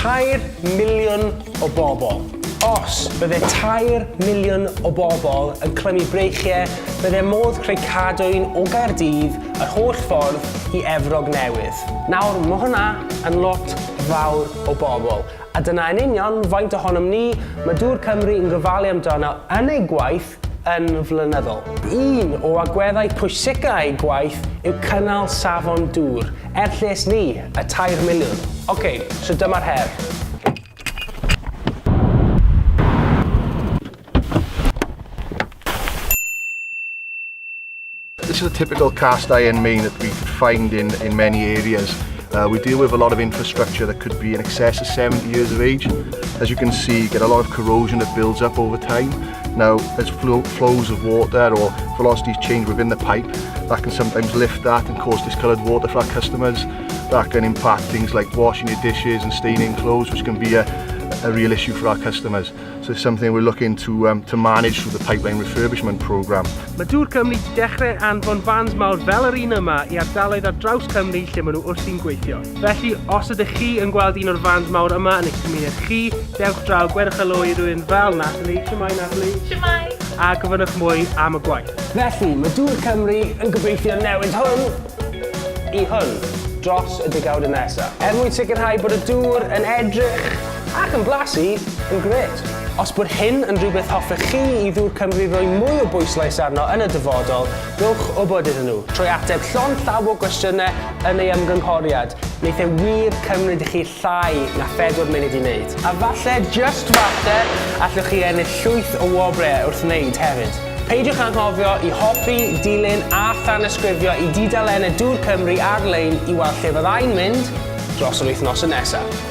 3 miliwn o bobl. Os bydde 3 miliwn o bobl yn clymu breichiau, bydde modd creu cadwyn o Gaerdydd yr holl ffordd i Efrog Newydd. Nawr, mae hwnna yn lot fawr o bobl. A dyna yn union faint ohonom ni mae Dŵr Cymru yn gofalu amdano yn ei gwaith yn flynyddol. Un o agweddau pwysica ei gwaith yw cynnal safon dŵr, er lles ni, y 3 miliwn. OK, so dyma'r her. This is a typical cast iron main that we could find in many areas. We deal with a lot of infrastructure that could be in excess of 70 years of age. As you can see, you get a lot of corrosion that builds up over time. Now, as flows of water or velocities change within the pipe, that can sometimes lift that and cause discoloured water for our customers. That can impact things like washing your dishes and staining clothes, which can be a real issue for our customers. So it's something we're looking to manage through the pipeline refurbishment programme. Mae Dŵr Cymru wedi dechrau anfon fans mawr fel yr un yma i ardaloedd ar draws Cymru lle maen nhw wrthi'n gweithio. Felly, os ydych chi yn gweld un o'r fans mawr yma yn eich cymuned chi, dewch draw, gwedwch helo i rywun fel Natalie. Shwmae, Natalie? Shwmae! A gofynnwch mwy am y gwaith. Felly, mae Dŵr Cymru yn gobeithio newid hwn i hwn dros y degawdau nesaf, er mwyn sicrhau bod y dŵr yn edrych ac yn blasu yn grêt. Os bod hyn yn rhywbeth hoffech chi i Ddŵr Cymru roi mwy o bwyslais arno yn y dyfodol, rhowch wybod iddyn nhw trwy ateb llond llaw o gwestiynau yn ei ymgynghoriad. Wneith e wir cymryd i chi llai na 4 munud i wneud. A falle, just falle, allwch chi ennill llwyth o wobrau wrth wneud hefyd. Peidiwch anghofio i hoffi, dilyn a thanysgrifio i dudalennau Dŵr Cymru ar-lein i weld lle fyddai'n mynd dros yr wythnosau nesaf.